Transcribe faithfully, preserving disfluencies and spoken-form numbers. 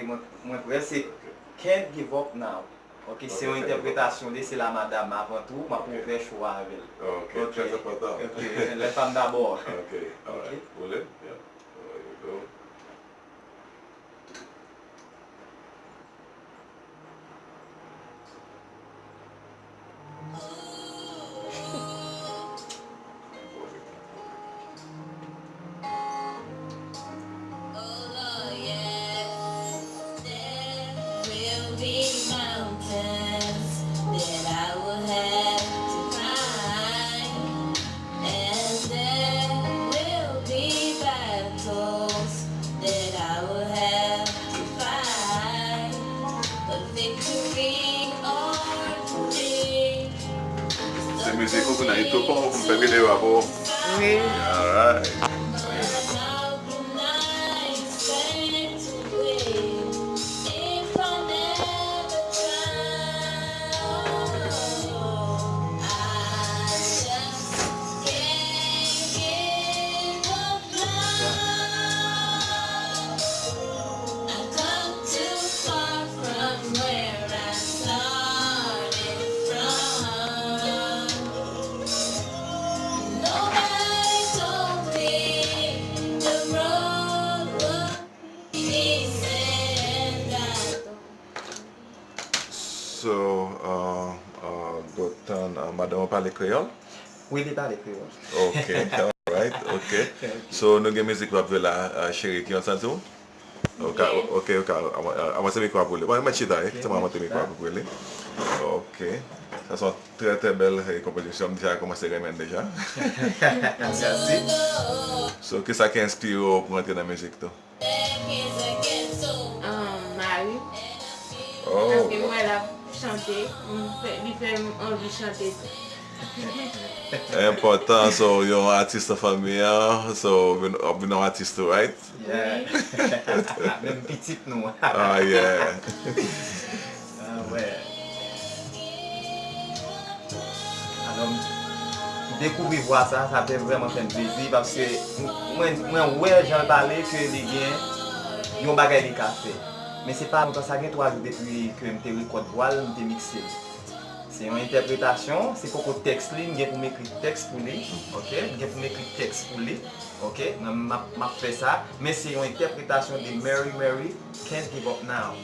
Mwen, mwen prè, se Can't Give Up Now. Ok, se yon entèpretasyon de, se la madanm avan tou, m ap ouvè cho a avè l. Ok, ok, trè enpòtan. Ok, les femmes d'abord. Ok, alright. Ok. Ou lè? Yeah. There you go. Se mizik ou kounye a, e tou pa w pou m fè videyo a pou ou. Wi. Alright. So, uh, uh, Gotan, uh, madanm ou pale kreyòl? Wi, li pale kreyòl. Ok, alright, ok. Ok. So, nou gen mizik w ap jwe la, uh, cheri, ki yon santi w? Ok, ok, ok, avan, avan se mikwo a pou li. Mwen, mwen chita, eh, kite mwen monte mikwo a pou li. Ok. Sa se yon trè, trè bèl, eh, konpozisyon. M deja kòmanse renmen l deja. Mèsi. So, kisa ki enspire w pou antre nan mizik tou? Um, mari. Oh. Paske m wè l ap chante, m fè, li fè m anvi chante tou. Enpòtan, so, yon atis nan fanmi an, so, vin, ap vin yon atis tou, right? Yeah. Menm pitit nou. Ah, yeah. Ah, wè. Alò, m dekouvri vwa sa, sa te vrèman fè m plezi, paske m, mwen, mwen wè jan l pale ke li gen yon bagay li ka fè. Men se pa lontan, sa gen twa jou depi ke m te rekòd vwa l, m te mikse l. Se yon entèpretasyon, se poko tèks li, m gen pou m ekri tèks pou li, ok? M gen pou m ekri tèks pou li, ok? Mwen, m ap, m ap fè sa, men se yon entèpretasyon de Mary Mary, Can't Give Up Now.